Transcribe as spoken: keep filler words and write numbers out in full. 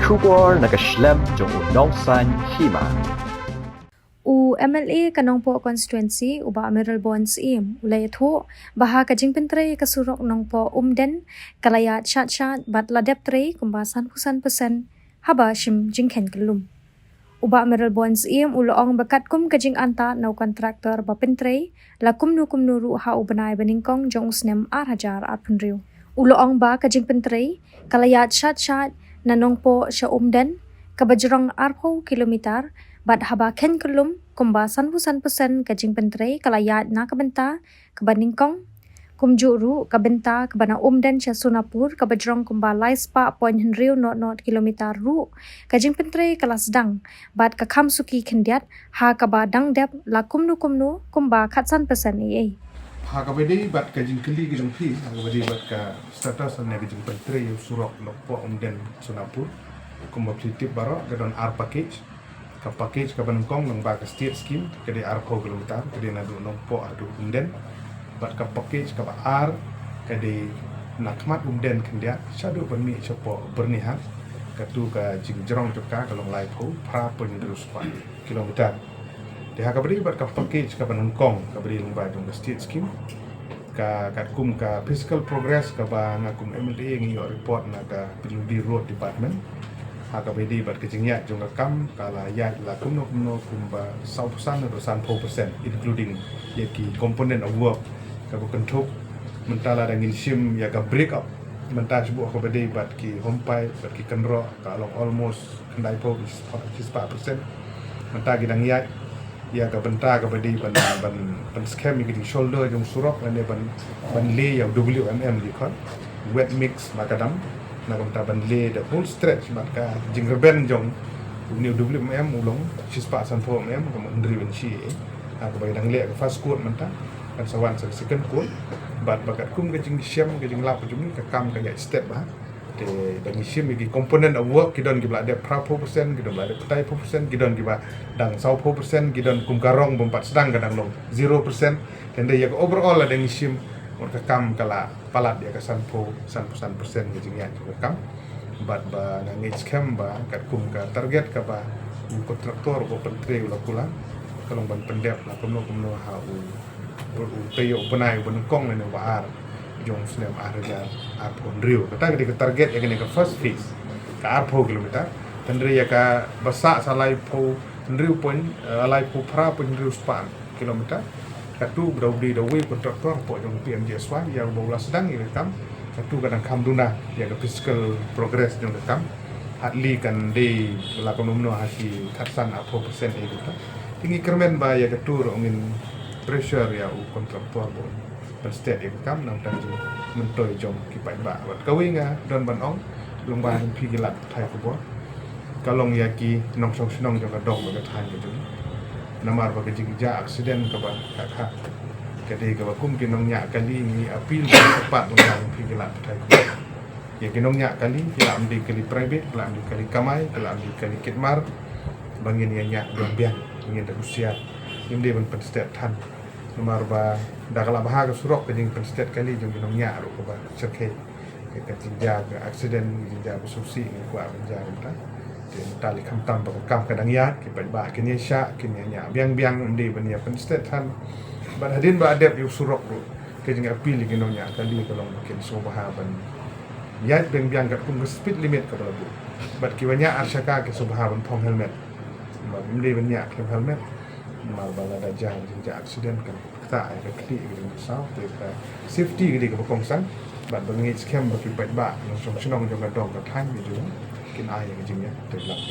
Khubor na ka shlem jong u Nongsaiñ Hima. U M L A ka Nongpoh Constituency, u Bah Mayralborn Syiem, u la ïathuh ba ha ka jingpyntrei ka surok Nongpoh Umden ka la ïaid shad shad bad la dep trei kumba sanphew san percent haba shim jingkheiñ kyllum. U Bah Mayralborn Syiem u la ong ba katkum ka jingantad na u kontraktor ba pyntrei la kumno kumno ruh ha u bnai ba nyngkong jong u snem ar hajar arphew hynriew. U la ong ba ka jingpyntrei ka la ïaid shad shad na Nongpoh sha Umden kaba jrong arphew kilometer bad haba kheiñ kyllum kumba sanphew san percent ka jingpyntrei ka la ïaid na ka bynta kaba nyngkong. Kumjuh ruh ka bynta kaba na Umden sha Sonapur kaba jrong kumba lai spah point hynriew not not kilometer ruh ka jingpyntrei ka la sdang bad ka kham suki khyndiat ha kaba dang dep la kumno kumno kumba khatsan percent ei ei. Ha kaba dei bad ka jingkylli ka jong phi ha kaba dei bad ka status ne ka jingpyntrei ïa u surok Nongpoh Umden Sonapur kumba phi tip baroh ka don ar package. Ka package kaba nyngkong lyngba ka state scheme ka dei arphew kilometer ka dei naduh Nongpoh haduh Umden. Bad ka package kaba ar ka dei na khmat Umden khyndiat shaduh ban mih shapoh Byrnihat. Katu ka jingjrong jong ka ka long laiphew phra point hynriew spah kilometer. Te ha kaba dei bad ka package kaba nyngkong kaba dei lyngba jong ka state scheme. Ka katkum ka physical progress kaba nga kum M L A ngi ïoh report na ka P W D Road Department. Ha kaba dei bad ka jingïaid jong ka kam ka la ïaid la kumno kumno kumba saw percent haduh sanphew percent including ïa ki component of work kaba kynthup mynta lada ngin shim ïa ka break up mynta shuh kaba dei bad ki home pipe bad ki kynroh ka long almost khyndai phew ki spah percent. Mynta ki dang ïaid ïa ka bynta kaba dei ban ban ban skhem ïa ka jing shoulder jong surok lane ban ban leh ïa W M M ki khot wet mix macadam. Na ka bynta ban leh the whole stretch bad ka jingrben jong une W M M u long shispah sanphew mm ka mut hynriew inshi. Ha kaba dang leh ka first coat mynta kan sa wan sa second coat bad ba katkum ka jingshem ka jinglap jong ngi ka kam ka ïaid step ba. Te dang ngi shim ïa ki component of work ki don kiba la dep phra phew percent ki don kiba la dep phra phew percent ki don kiba dang saw phew percent ki don kum ka rong bym pat sdang ka dang long zero percent. Te ynda ïa ka overall la dang ngi shim mut ka kam ka la palat ïa ka sanphew sanphew san percent ka jingïaid ka kam. Bad ba nga ngeit skhem ba katkum ka target kaba u kontraktor ba pyntrei u la kular ka long ban pyndep la kumno kumno ha u u taïew u bnai uba nyngkong lane uba ar jong u snem ar hajar arphew hynriew. Kata ka dei ka target ïa kane ka first phase ka arphew kilometer. Hynrei ïa kaba sah sa laiphew hynriew point laiphew phra point hynriew spah kilometer. Katu ba da u dei da uwei u kontraktor hapoh jong P M G S Y ïa uba u la sdang ïa ka kam. Katu ka dang kham duna ïa ka physical progress jong ka kam. Hadien kan dei la kumno kumno ha ki khatsan arphew percent ïa kata. Te ngi kyrmen ba ïa katu ruh ngin pressure ïa u kontraktor ba un pynsted ïa ka kam na ka bynta jingmyntoi jong ki paidbah. Bad kawei nga don ban ong lyngba jong phi ki lad pathai khubor ka long ïa ki nongshong shnong jong ka dong bad ka thaiñ ka jong ngi. Namar ba ka jingjia accident kaba kha kha ka dei kaba kum ki nongñiah kali ngi appeal ba kyrpad lyngba jong phi ki lad pathai khubor. Ïa ki nongñiah kali ki la ym dei kali private ki la ym dei kali kamai ki la ym dei kali kit mar. Ba ngin ïa ñiah biang biang ngin da husiar ngim dei ban pynsted than. Namar ba da ka la bha ka surok ka jingpynsted kali jong ki nongñiah ruh kaba shyrkhei. Ka jingjia ka accident ka jingjia ba sngewsih ngi kwah ban jia kumta. Te mynta lei khamtam ba ka kam ka dang ïaid ki paidbah kin ïa shah kin ïa ñiah biang biang ym dei ban ïa pynsted than. Bad hadien ba la dep ïa u surok ruh ka jingappeal ïa ki nongñiah kali ka long ba kin sngewbha ban ïaid biang biang katkum ka speed limit kaba la buh. Bad kiba ñiah arshaka ki sngewbha ban phong helmet. Bad ym dei ban ñiah khlem helmet. Namar ba lada jia ka jingjia accident kan ktah ïa ka khlieh ka jingsaw te ka safety ka dei kaba kongsan. Bad ba ngeit skhem ba ki paidbah nongshong shnong jong ka dong ka thaiñ ka jong kin ai ïa ka jingïatreilang.